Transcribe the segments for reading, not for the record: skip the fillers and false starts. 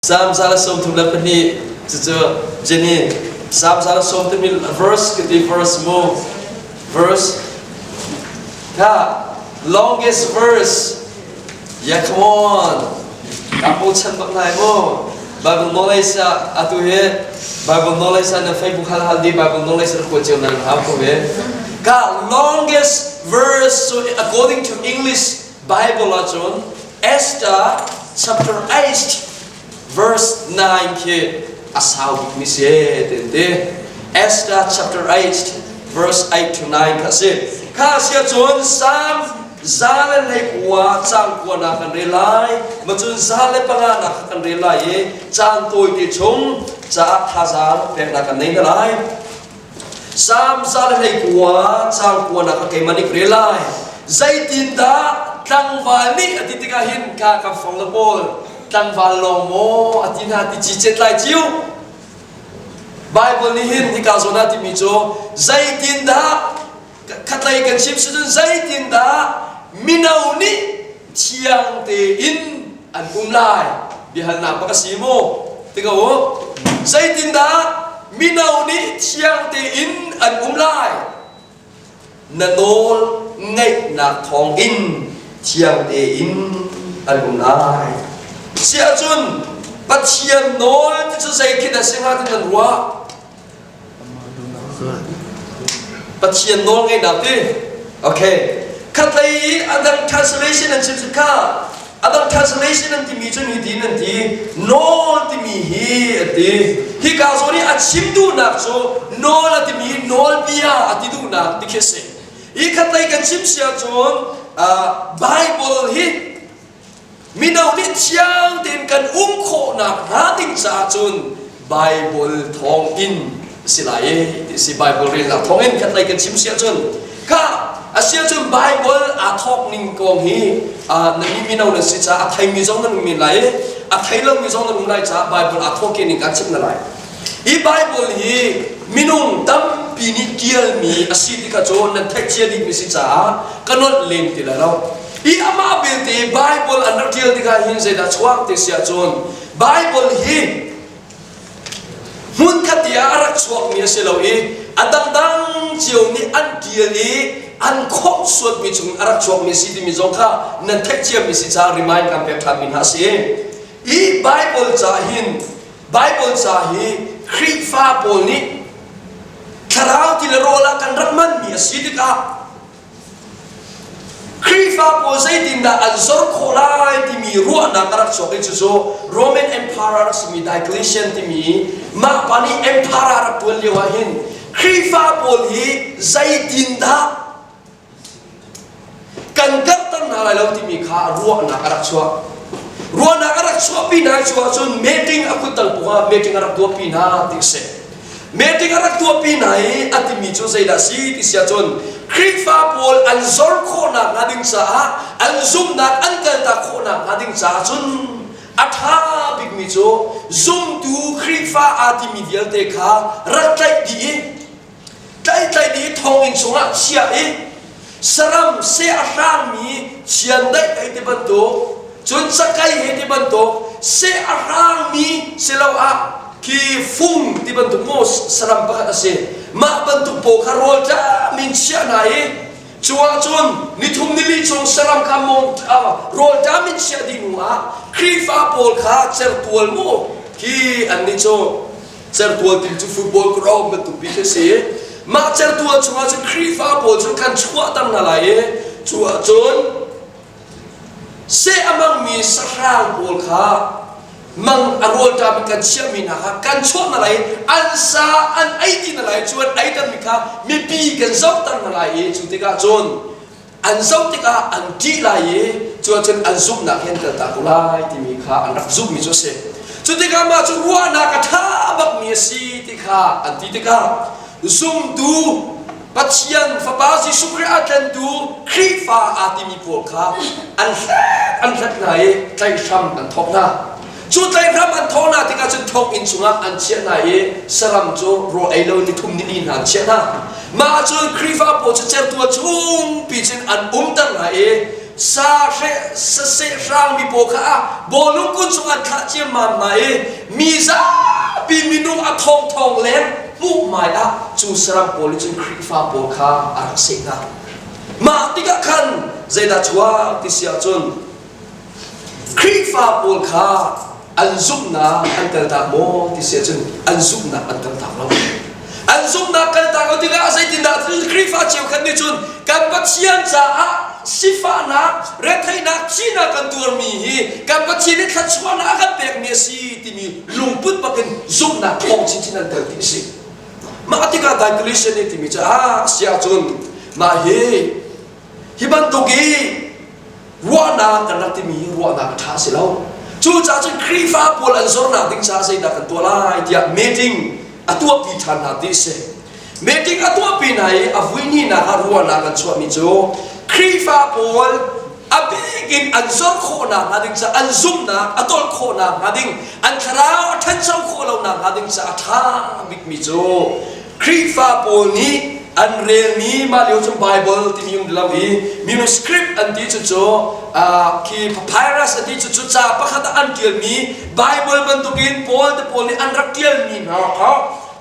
Psalm 132 cucu Jenny Psalm 132 verse ka ti verse mu verse kha longest verse. Yeah, come on, ka bochan bak lai mu. Bible knowledge ah atu hi Bible knowledge ah na Facebook hal hal di Bible knowledge na kuat cio nan hau ko ve ka. Longest verse, so according to English Bible ahcun Esther chapter 8 verse 9 khi a sau bikmi si ti. Esther chapter 8 verse 8 to 9 kha si. Kha si ahcun Psalm 119 caang 9 nak kan rel lai, ma cun 105 nak kan rel lai i caan tawi te chung caah thazaang peknak kan nei hna lai. Psalm 119 caang 9 nak keimah nih rel lai. Zeitindah tlangval nih a ti tikah hin ka kan fong le pawl tlangval lawng maw a ti hna ti ci cet lai ciu. Bible nih hin hika zawn ah timi cu zeitindah khatlei kan chim si cun zeitindah mino nih thiang tein an um lai biahalnak bak a si mu tika u. Zeitindah mino nih thiang tein an um lai? Na nawl ngaihnak thawngin thiang tein an um lai. Siah cun Pathian nawl ti cu zei khi dah si hnga ti nan ruah? Pathian nawl ngeihnak ti. Okay. Khatlei i adang translation an chim cu kha adang translation an timi cun hi tin an ti, nawl timi hi a ti. Hika zawn i a chim duhnak cu nawl a timi nawlbia a ti duhnak ti khi a si. Hi khatlei kan chim si ahcun Bible hi mino nih thiang tein kan um khawhnak hnga ding caah cun Bible thawng in si lai i ti si. Bible relnak thawng in khatlei kan chim si ahcun kha a si ahcun Bible aa thawk ning kong hi na mi mino nan si caah a theimi zong nan um men lai i a thei lomi zong nan um lai caah Bible aa thawk ning kan chim na lai. Hi Bible hi minung tampi nih ṭialmi a si ti kha cu nan theih cia dihmi si caah ka nolh lem ti lai lo. Hi amah belte Bible an rak ṭial tikah hin zeidah chuak ti si ahcun Bible hi hmunkhat ah a rak chuakmi a si lo i a dangdang cio nih an ṭial i an khawmh suatmi chung a rak chuakmi a si timi zong kha nan theih ciami si caah remind kan pek ṭhanmi hna a si. Hi Bible ca hin Bible ca hi Khrihfa pawl nih thlarau ti le rawl ah kan rak manmi a si tikah Khrihfa pawl zeitindah an zor khawh lai timi ruahnak a rak chuak i cucu Roman Emperor a simi Diocletian timi mah pa nih emperor a rak tuan lio ah hin Khrihfa pawl hi zeitindah kan karhter hna lai lo timi kha ruahnak a rak chuah. Ruahnak a rak chuahpi hna cu ahcun meeting a kuttang pungah meeting a rak tuahpi hna ti a si. Meeting a rak tuahpi hna i a timi cu zeidah si ti si ahcun Khrihfa pawl an zor khawhnak hnga ding caah, an zumhnak an kaltak khawhnak hnga ding caah cun a ṭha bikmi cu zumtu Khrihfa aa timi vialte kha rak tlaih dih i tlaitlaih nih thonginn chungah chiah i saram seh a hrangmi chiandeih hei ti bantuk, cun cakei hei ti bantuk seh a hrangmi siloah khi fung ti bantuk maw saram pakhat a si, mah bantuk pawl kha rawl tlam in chiah hna i cu ahcun nithum nili chung saram kha mong rawl ṭam in chiah dih hnu ah Khrihfa pawl kha certual mu khi an nih cu certual ting cu football ground bantuk bik a si. Mah certual chungah cun Khrihfa pawl cu kan chuahter hna lai i cu ahcun seh a mangmi sahrang pawl kha mang a rawlṭam in kan chiahmi hna kha kan chuah hna lai i an sa an ei ti hna lai. Cu an eitermi kha mipi kan zohter hna lai i cu tikah cun an zoh tikah an ṭih lai i cu ahcun an zumhnak he an kaltak ko lai timi kha an rak zumhmi cu a si. Cu tikah mah cu ruahnak a ṭha bakmi a si ti kha an ti tikah zumtu Pathian Fapa Jesuh Khrih a tlentu Khrihfa aa timi pawl kha an hlet an hlet hna i tlaihhram an thawk hna. Cu tlaihhram an thawk hna tikah cun thonginn chungah an chiah hna i saram cu rawl ei lo nithum nili hna an chiah hna. Mah cun Khrihfa pawl cu certual chungpi cun an umter hna i Sa saseh hrangmi pawl kha a bawlung kun chung an thlah ciammam hna i mi zapi minung a thongthong leng hmuh hmai ah cu saram pawl nih cun Khrihfa pawl kha a rak seh hna. Mah tikah khan zeidah chuak ti si ahcun Khrihfa pawl kha an zumhnak an kaltak maw ti si ahcun an zumhnak an kaltak lo. An zumhnak kaltak lo tikah zeitindah Khrihfa cheukhat nih cun kan Pathian caah sifahnak, retheihnak, thihnak kan tuarmi hi kan Pathian nih thluachuahnak a kan pekmi a si timi lungput bakin zumhnak thawng chinchin an tel ti a si. Mah tikah Diocletian nih timi cu ah si ahcun mah hi hi bantuk i ruahnak kan rak timi hi ruahnak a ṭha si lo. Cucaah cun Khrihfa pawl an zornak ding caah zeidah kan tuah lai tiah meeting a tuahpi ṭhan hna ti a si. Meeting a tuahpi hna i a vuihnihnak ah ruahnak an chuahmi cu Khrihfa pawl a bik in an zor khawhnak hnga ding caah an zumhnak a tolh khawhnak hnga ding an thlarau a ṭhancho khawh lonak hnga ding caah a ṭha bikmi cu Khrihfa pawl nih an relmi mah lio cun Bible timi um lo i manuscript an ti cucu khi papyrus an ti cucu ca pakhat ah an ṭialmi Bible bantukin Paul te pawl nih an rak ṭialmi hna kha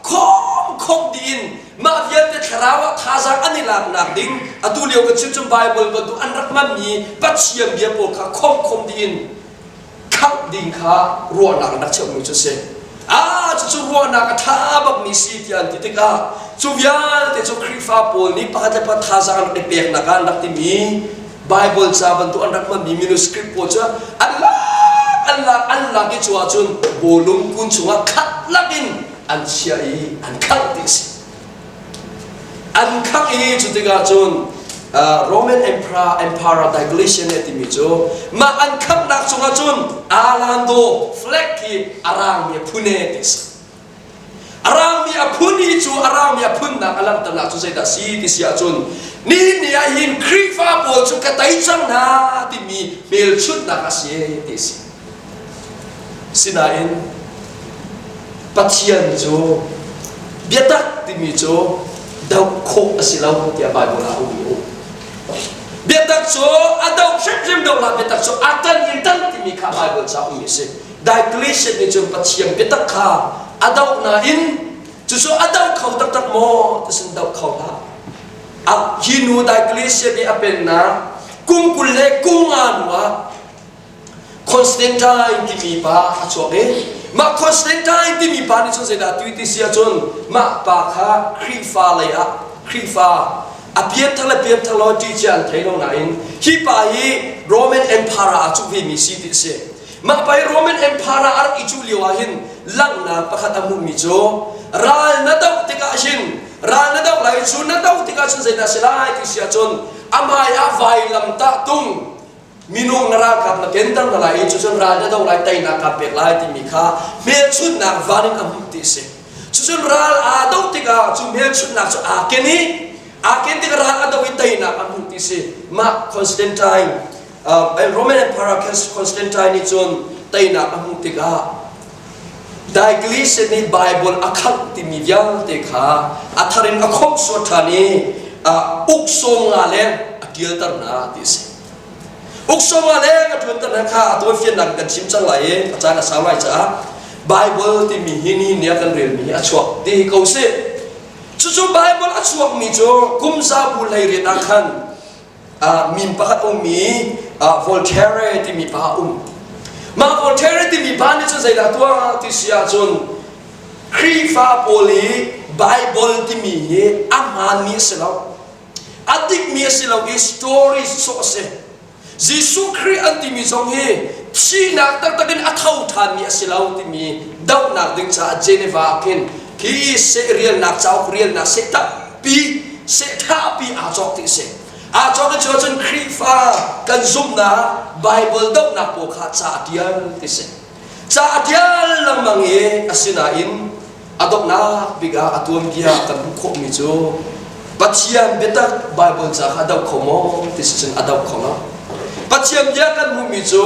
khawm khawm tiin mah vialte thlarau ah thazaang an i laknak ding atu lio kan chim cun Bible bantuk an rak hmanmi Pathian bia pawl kha khawm khawm tiin khangh ding kha ruahnak an rak cheuhmi cu a si. Ah, cucu ruahnak a ṭha bakmi si tiah an ti tikah cu vialte cu Khrihfa pawl nih pakhat le pakhat thazaang an rak i peknak ah an rak timi Bible ca bantuk an rak hmanmi manuscript pawl cu an lak an lak an lak i cu ahcun bawlung kun chungah khat lakin an chiah i an khangh ti a si. An khangh i cu tikah cun Roman Emperor, Emperor Diocletian nih a timi cu mah an khanghnak cungah cun Alando flag hi a rangmi a phun e ti a si. A rangmi a phun hi cu a rangmi a phunnak a langhternak cu zeidah si ti si ahcun nihin ni ah hin Khrihfa pawl cu ka tei cang hna timi hmelchunhnak a si ti a si. Sinain Pathian cu biatak timi cu doh khawh a si lo tiah Baibal ah a um i Biatak cu a doh hrimhrim doh hlah biatak cu a tan in tan timi kha Baibal ca ummi a si. Diocletian nih cun Pathian biatak kha a doh nain cucu a doh kho taktak maw tisin doh kho hlah. Hi nu Diocletian nih a pennak kum 20 le kum nga hnu ah Constantine timi pa a chuak i mah Constantine timi pa nih cun zeidah tu ti si ahcun mah pa kha Khrihfa lei ah Khrihfa a pianthar le pianthar lo ṭih cia an thei lo nain hi pa hi Roman Empire ah a cuh vemi si ti a si. Mah pa hi Roman Empire ah a rak i cuh lio ah hin langhnak pakhat a hmuhmi cu ral na doh tikah hin ral na doh lai cu na doh tikah cun zeidah si lai ti si ahcun a hmai ah vailamtah tung minung na ralkap na kenter hna lai i cucun ral na do lai teinak kaan pek lai timi kha hmelchunhnak van in a hmuh ti a si. Cucun ral aa doh tikah cu hmelchunhnak cu aa ken i aa ken tikah ral a do i teinak a hmuh ti a si. Mah Constantine Roman Emperor Constantine nih cun teinak a hmuh tikah Diocletian nih Bible a khangh timi vialte kha a thar in a khomhsuat ṭhan i uk sawm nga leng a ṭialter hna ti a si. Uk sawm nga leng a ṭuanter hna kha a tawifiannak kan chim cang lai i a caan a sau lai caah Bible timi hi nihin ni ah kan relmi hi a chuak ti hi ko sih. Cucu Bible a chuakmi cu kum zabu 18 ah khan min pakhat ummi Voltaire timi pa a um. Mah Voltaire timi pa nih cun zeidah tuah ti si ahcun Khrihfa pawl i Bible timi hi a hmaanmi a si lo. A dikmi a si lo i story sawh a si. Jesuh Khrih an timi zong hi thihnak taktak in a tho ṭhanmi a si lo timi dohnak ding caah Geneva ah khin khi seh rialnak cauk rialnak seh tampi seh ṭhapi aa cawk ti a si. Aa cawk i cu ahcun Khrihfa kan zumhnak Bible dohnak pawl kha ca a ṭial ti a si. Ca a ṭial lengmang i asinain A donghnak bik ah a tuanbia kan hmuh khawhmi cu Pathian biatak Baibal ca kha a doh kho maw ti si cun a doh kho lo. Pathian bia kan hmuhmi cu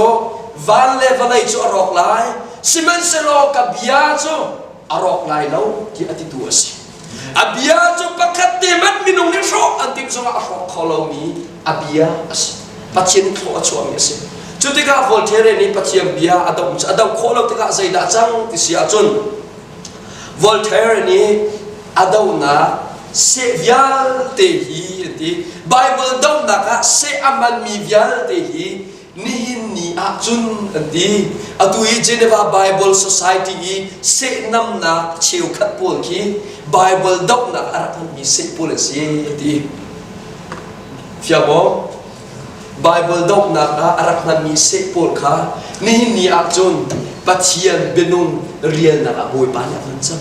van le vawlei cu a rawk lai, sihmanhsehlaw ka bia cu a rawk lai lo tiah a titu a si. A bia cu pakhat te hmanh minung nih hrawk an timh zongah a hrawk kho lomi a bia a si. Pathian thlawh a chuahmi a si. Cu tikah Voltaire nih Pathian bia a doh a doh khawh lo tikah zeidah cang ti si ahcun Voltaire nih a dohnak seh vialte hi an ti. Bible dohnak ah seh a hmanmi vialte hi nihin ni ah cun an ti. Atu hi Geneva Bible Society i sehnamnak cheukhat pawl khi Bible dohnak a rak hmanmi seh pawl an si a ti. Fiang maw? Bible dohnak ah a rak hmanmi seh pawl kha nihin ni ah cun Pathian bianung rialnak ah Bawipa nih a hman cang.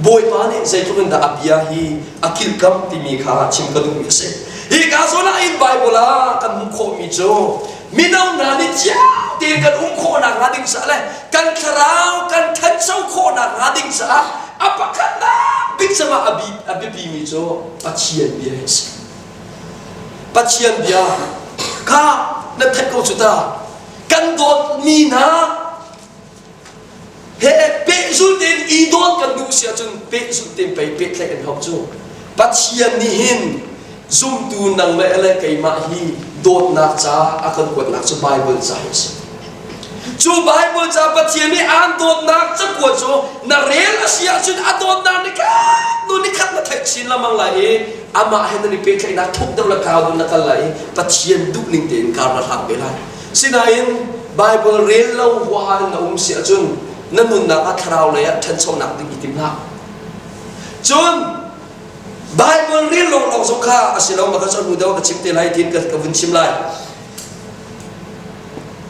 Bawipa nih zeitluk in dah a bia hi a kilhkamh timi kha chim ka duhmi a si. Hi ka zawn ah hin Bible ah kan hmuh khawhmi cu mino hna nih thiang tein kan um khawhnak hnga ding caah le kan thlarau kan ṭhancho khawhnak hnga ding caah a pakhatnak bik cangah a biapimi cu Pathian bia hi a si. Pathian bia kha na theih ko cu ta. Kan dawtmi hna he pehzul tein i dawt kan duh si ahcun pehzul tein pei pehtlaih kan hauh cu. Pathian nih hin zumtu nang le le keimah hi dawtnak ca a kan kuatnak cu Bible ca hi a si. Cu Bible ca Pathian nih aan dawtnak cakuat cu na rel a si ahcun a dawtnak ni khat nu ni khat na theih chin lengmang lai i amah he nan i pehtlaihnak thuk deuh le kau deuh na kal lai i Pathian duhning tein kar na hlang ve lai. Sinain Bible rel lo huaha in na um si ahcun na nunnak ah thlarau lei ah ṭhanchonak ding i tim hlah. Cun Bible rel lawnglawng zong kha a si lo ma ka cu hnu deuh ka chim te lai tiin ka vun chim lai.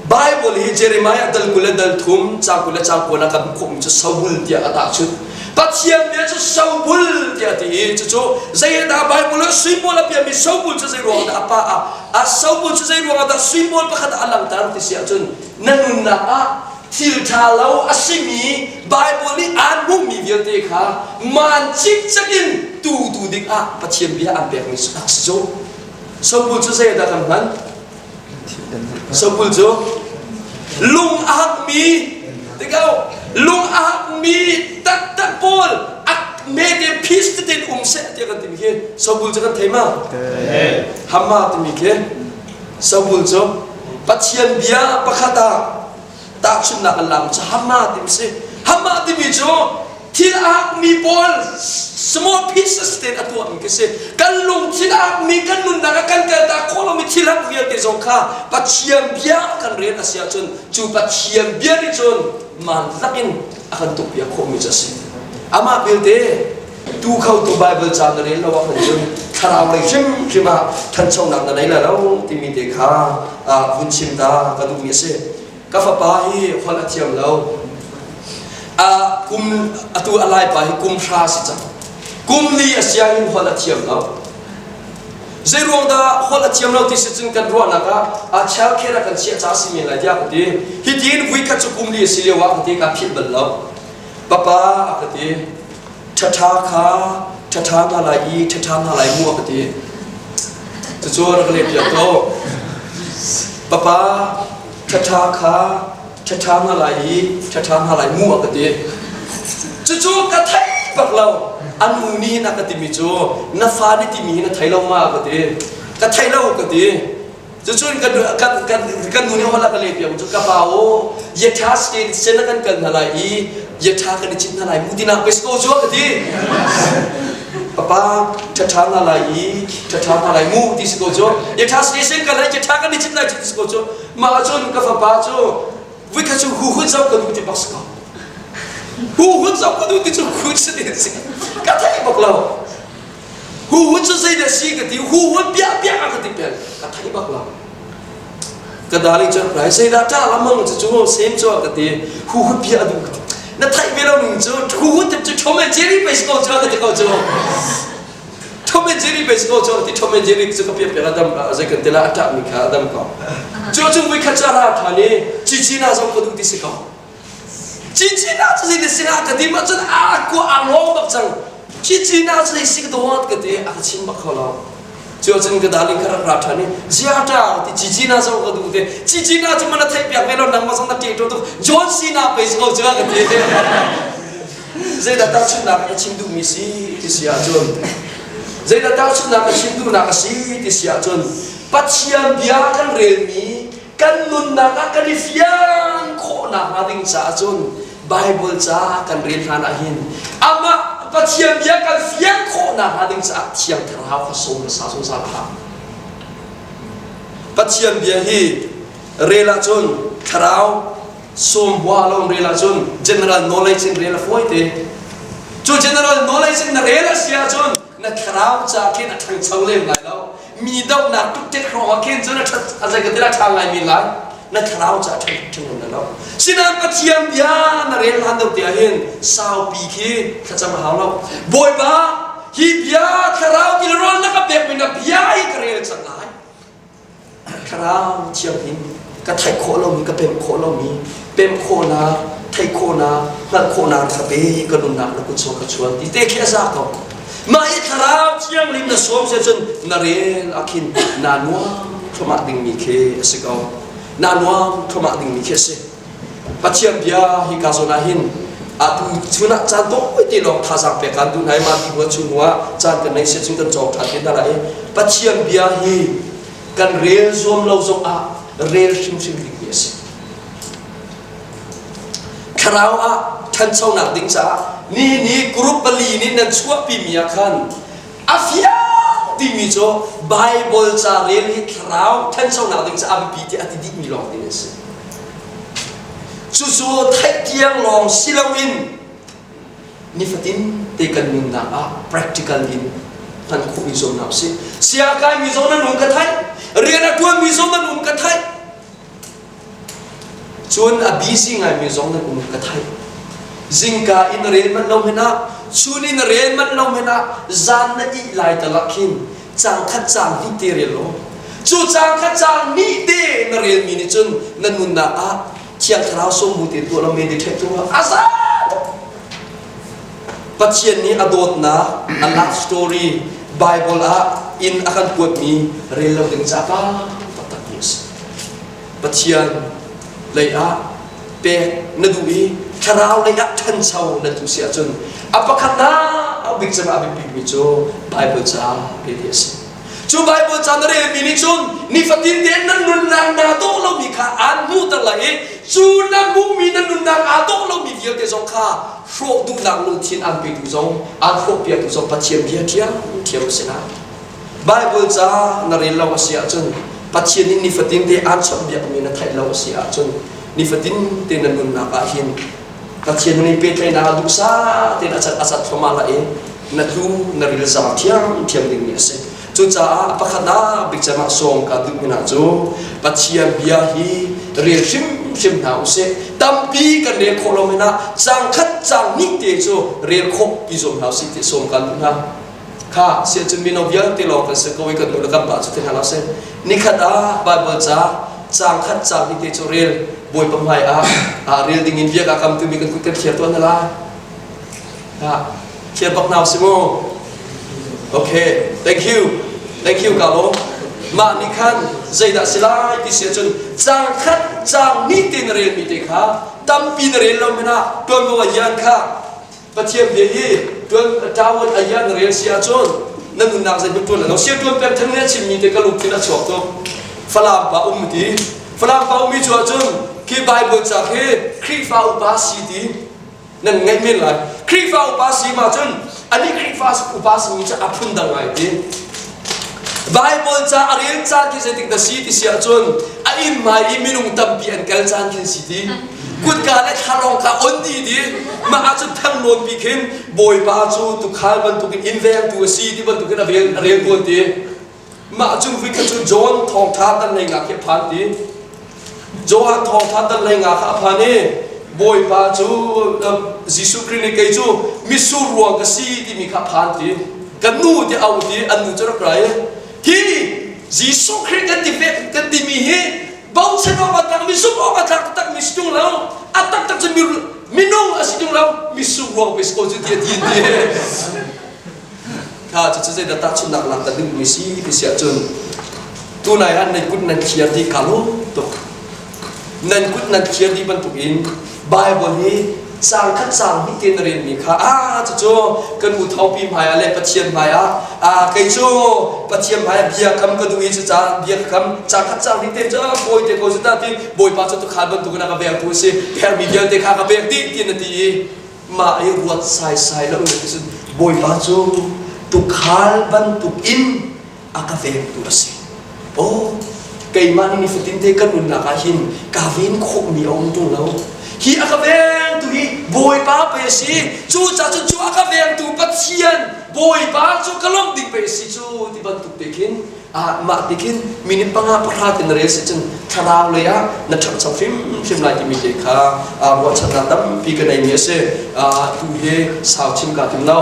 Bible hi Jeremiah dal 20 le dal thum caang 20 le caang kua ah kan hmuh khawhmi cu sobul tiah a tahchunh. Pathian bia cu sobul tiah a ti i cucu zeidah Bible ah suimawl a piami sobul cu zei ruang dah a pa ah a sobul cu zei ruang ah dah suimawl pakhat ah a langhter ti si ahcun na nunnak ah thil ṭha lo a simi Bible nih aan hmuhmi vialte kha maan cikcek in tu tu ding ah Pathian bia an pekmi a si cu. Sobul cu zeidah kan hman? Sobul cu lung a hakmi tikau lung a hakmi taktak pawl a mete phis tein um seh tiah kan timi khi sobul cu kan thei ma? Hamma timi khi sobul cu Pathian bia pakhat ah tahchunhnak an lak cu Hamma timi si. Hamma timi cu thil a hakmi pawl small pieces tein a tuahmi khi si. Kan lungthin a hakmi kan nunnak ah kan kaltak khawh lomi thil hak vialte zong kha Pathian bia kan rel a si ahcun cu Pathian bia nih cun manlak in a kan tukpiak khawhmi cu a si. Amah belte tu khotu Bible ca na rel lo ahcun cun thlarau lei hrimhrim ah thanchonak na nei lai lo timi te kha vun chim ta ka duhmi a si. Ka fapa hi holh a thiam lo. A kum atu a laipa hi kum hra si cang. Kum li a siangin holh a thiam lo. Zei ruang dah holh a thiam lo ti si cun kan ruahnak ah a child care ah kan chiah ca si men lai tiah ka ti. Hitin vuikhat cu kum li a si lio ah ka ti ka philh bal lo. Papa a ka ti. Ṭhaṭha kha ṭhaṭha hna lai i ṭhaṭha hna lai mu a ka ti. Cucu rak leh piak ko. Papa ṭhaṭha kha ṭhaṭha hna lai i ṭhaṭha hna lai mu a ka ti. Cucu ka thei bak lo. A nu nih hin a ka timi cu na fa nih timi hi na thei lo ma a ka ti. Ka thei lo ka ti. Cucun kan kan kan kan nu nih holh a ka leh piak cu ka pa aw yatha state sen kan kal hna lai i yatha kan i cit hna lai mu tina pesko cu ka ti. Papa ṭhaṭha hna lai i ṭhaṭha hna lai mu ti si ko cu yatha station kal lai yatha kan i cit lai ti si ko cu mah ahcun ka fapa cu vuikhat cu hu hun zoh ka duh ti bak si ko hu hun zoh ka duh ti cu hu si si ka thei bak lo Huhun cu zeidah si ka ti huhun piah piah a ka ti peng ka thei bak lo ka darling cu rai zeidah ṭa lamang cu cu sem cu ka ti huhun piah a duh ka ti na theih ve lo ning cu huhun tip cu Tom and Jerry pei si ko cu ka ti ko cu Tom and Jerry pei si ko cu ka ti Tom and Jerry cu ka piah piah a dam zei kan ti la a ṭah mi kha a dam ko cu cu vui khat cu a ra ṭhan i cici na zong ka duh ti si ko Cincin ah cu zei sinah ka dim ahcun a kua aa lawng bak cang. Cincin ah cu zei si ka dawt ka ti a ka chim bak kho lo. Cu ahcun ka darling kha rak ra ṭhan i ziata ti cincin ah zong ka duh te. Cincin ah cu mana theih piak ve lo nangmah zong na ṭe ṭo tuk. John Cena pei si ko cu ka ti. Zeidah tahchunhnak ka chim duhmi si ti si ahcun zeidah tahchunhnak ka chim duhnak a si ti si ahcun. Pathian bia kan relmi kan nunnak ah kan i fian khawhnak hnga ding caah cun Bible ca kan rel hlan ah hin amah Pathian bia kan fian khawhnak hnga ding caah Thiang Thlarau kha sawm hmasa zungzal hlah. Pathian bia hi rel ahcun thlarau sawm hua lawng rel ahcun general knowledge in rel a fawi te. Cu general knowledge in na rel a si ahcun na thlarau ca khin a ṭhangcho lem lai lo. Mi dohnak tuktek hrawng ah khin cun a ṭhat a zei ka ti la ṭha ngai men lai. Na thlarau ca ṭhan ṭhan na lo. Sinain Pathian bia na rel hlan deuh te ah hin saupi khi thlacam a hau lo. Bawipa hi bia thlarau tilrawl na ka pekmi na bia hi ka rel cang lai. Thlarau Thianghlim ka theih khawh lomi ka pemh khawh lomi pemh khawhnak theih khawhnak hngalh khawhnak ka pe ka nunnak na kut sawh ka chuan ti te khi a za ko. Mah i Thlarau Thianghlim na sawm si cun na rel ah khin naa nuam thluahmah dingmi khi a si ko. Naa nuam thluahmah dingmi khi a si. Pathian bia hi ka zawn ah hin atu chun ah caan tawi te lawng thazaang pek kan duh hna i mah ti hnu chung hnu ah caan kan nei sia cun kan cawng ṭhan te hna lai i Pathian bia hi kan rel zuam lo zong ah rel hrimhrim dingmi a si. Thlarau ah ṭhanchonak ding caah nihin hi group pali nih nan chuahpimi ah khan a fiang timi cu Bible ca rel hi thlarau ṭhanchonak ding caah a biapi tiah a ti dihmi lawng ding a si. Cucu theih tiang lawng si loin nifatin te kan nunnak ah practical in hman khawhmi zawn hna usih. Sia kaimi zong nan um ka theih, rian a ṭuanmi zong nan um ka theih. Cun a busy ngaimi zong nan um ka theih. Zingka in rel manh lo hmanh ah, chun in rel manh lo hmanh ah, zan na ih lai talak khin caang khat caang hnih te rel law cu caang khat caang hnih te na relmi nih cun na nunnak ah Thiang Thlarau sawm bu te tuah lo meditate tuah a za Pathian nih a dawtnak a love story Bible ah in a kan kuatmi rel lo ding ca pa taktak mi a si Pathian lei ah pek na duh i thlarau lei ah ṭhancho na duh si ahcun a pakhatnak bik cem a biapimi cu Bible ca rel hi a si. Cu Bible ca na relmi nih cun nifatin tein nan nunnak naa dawh lomi kha aan hmuhter lai i cu na hmuhmi na nunnak aa dawh lomi vialte zong kha hrawh duhnak lungthin aan petu zong aan hrawhpiaktu zong Pathian bia ṭhiamṭhiam a si lai. Bible ca na rel lo a si ahcun Pathian nih nifatin te aan chawnhbiakmi na theih lo a si ahcun nifatin te na nunnak ah hin Pathian nih pehtlaihnak ah duhsah tein a cat a cat thluahmah lai i na tlu na ril zam thiamthiam dingmi a si. Cucaah pakhatnak bik cem ah sawm ka duhmi hna cu Pathian bia hi rel hrimhrim hna usih. Tampi kan rel khawh lo men ah caang khat caang hnih te cu rel khawh i zuam hna usih ti sawm kan duh hna. Kha siacun mino vialte lawng kan si ko i kan nu le kan pa cu ti hna lo sih. Nikhat ah Bible ca caang khat caang hnih te cu rel Bawipa hmai ah ah rel ding in biak a kam timi kan kut kan thliar tuan hna lai. Ha thliar bak hna si mu. Okay, thank you. Thank you ka lawm. Mah nih khan zeidah si lai ti si ahcun caang khat caang hnih te na relmi te kha tampi na rel lo hmanh ah tuanvo a yan kha Pathian bia hi tuan ṭawan a yan rel si ahcun na nunnak zeihmanh ṭuan lo sia ṭuan peng theng nih a chimmi te ka lungthin a chuak tuk Falam pa um ti Falam pa ummi cu ahcun khi Bible ca khi Khrihfa upa si ti nan ngaih men lai Khrihfa upa si ma cun ani Khrihfa upa simi cu a phun dang ngai ti Bible ca a rel caan khi zeitik dah si ti si ahcun a inn hmai i minung tampi an kal caan khin si ti kutka le thlalawng kha on dih dih mah ahcun thangnawn pi khin bawipa cu tukhal bantukin inn vengtu a si ti bantukin a rel a rel tawn ti mah cu vui kha cu John thawngtha tan lei nga khi a phan ti Johan thawngtha tan lei nga kha a phan i bawipa cu Jesuh Khrih nih kei cu mitsur ruang ka si timi kha a phan ti kan nu ti au ti an nu cu rak ra i hi Jesuh Khrih kan ti kan timi hi bochan awk a tlak mi zumh awk a tlak taktak mi si ṭung lo a taktak cu minung a si ṭung lo misur ruang pe si ko cu ti a ti ti kha cucu zeidah tahchunhnak lak ta ding mi si ti si ahcun tunai ah nan kut nan thliar dih ka lawm tuk nan kut nan thliar dih bantukin Bible hi Caang khat caang hnih te na relmi kha ah cucu kan u thawpi hmai ah le Pathian hmai ah ah kei cu Pathian hmai ah bia kam ka duh i cucaah bia ka kam caang khat caang hnih te cu bawi te ko cu ta ti Bawipa cu tukhal bantukin a ka vengtu a si herhmi vialte kha ka pek dih ti na ti i mah i ruat saisai lo in cun Bawipa cu tukhal bantukin a ka vengtu a si. Aw, keimah nih nifatin te kan nunnak ah hin kaa ven khawhmi a um ṭung lo. Hi a ka vengtu hi Bawipa pei a si. Cucaah cun cu a ka vengtu Pathian Bawipa cu ka lawmh ding pei a si cu ti bantuk te khin ah mah ti khin minute panga pahra te na rel si cun thlarau lei ah na ṭhangcho hrimhrim lai timi te kha ruahchannak tampi ka neimi a si. Tu hi sau chim kaa tim lo.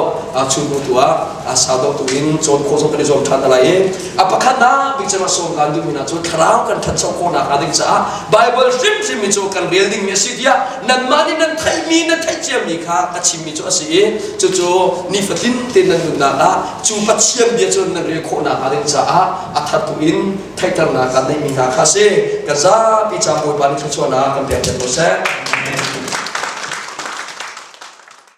Chun hnu tu ah sau deuh tu in cawn khawh zong kan i zuam ṭhan te lai i a pakhatnak bik cem ah sawm kaan duhmi hna cu thlarau kan ṭhancho khawhnak hnga ding caah Baibal hrimhrim mi cu kan rel dingmi a si tiah nanmah nih nan theihmi nan theih ciami kha ka chimmi cu a si i cucu nifatin te nan nunnak ah cu Pathian bia cu nan rel khawhnak hnga ding caah a thattu in theihternak kan neihmi hna kha a si. Kan zapi ca Bawipa nih thluachuahnak kan pek cio ko seh.